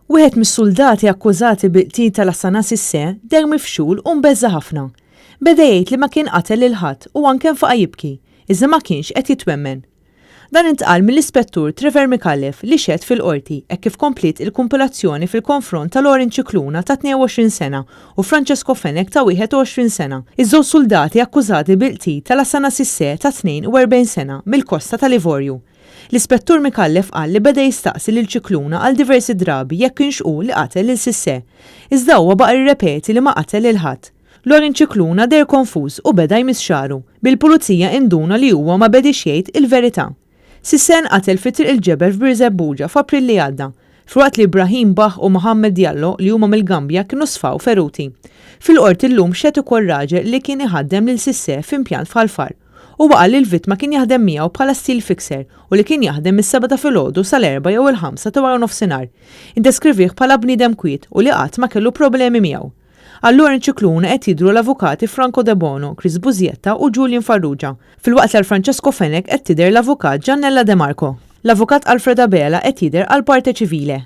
Wieħed mis-suldati akkużati bil-qtil ta' Lassana Cisse deher mifxul u mbeżża' ħafna. Beda jgħid li ma kien qatel lil ħadd u anke nfaqa' jibki, iżda ma kienx qed jitwemmen. Dan intqal mill-Ispettur Trevor Micallef li xehed fil-Qorti hekk kif kompliet il-kumpilazzjoni fil-konfront ta' Lauren Scicluna ta' 22 sena u Francesco Fenech ta' 21 sena, iż-żewġ suldati akkużati bil-qtil ta' Lassana Cisse ta' 42 sena mill-Kosta tal-Ivorju. L-Ispettur Micallef qal li beda jistaqsi lil Scicluna għal diversi drabi jekk kienx hu li qatel lil Cisse, iżda huwa baqa' jirrepeti li ma qatel lil ħadd. Lorin Scicluna deher konfuż u beda jmiss xagħru, bil-pulizija induna li huwa ma bediex jgħid il-verità. Cisse nqatel fi Triq il-Ġebel f'Birżebbuġa f'April li għadda, filwaqt li Ibrahim Bah u Mohammed Diallo li huma mill-Gambja kienu sfaw feruti. Fil-Qorti llum xehed ukoll raġel li kien iħaddem lil Cisse f'impjant f'Ħal Far. Huwa qal li l-vittma kien jaħdem miegħu bħala steel fixer u li kien jaħdem mis-sebgħa ta' filgħodu sal-erbgħa jew il-ħamsa ta' waranofsinhar. Iddeskrivih bħala bniedem kwiet u li qatt ma kellu problemi miegħu. Għal Lauren Scicluna qed jidhru l-avukati Franco Debono, Chris Busietta u Julian Farrugia, filwaqt li għal Francesco Fenech qed tidher l-avukat Giannella De Marco. L-avukat Alfred Abela qed jidher għall-parte civile.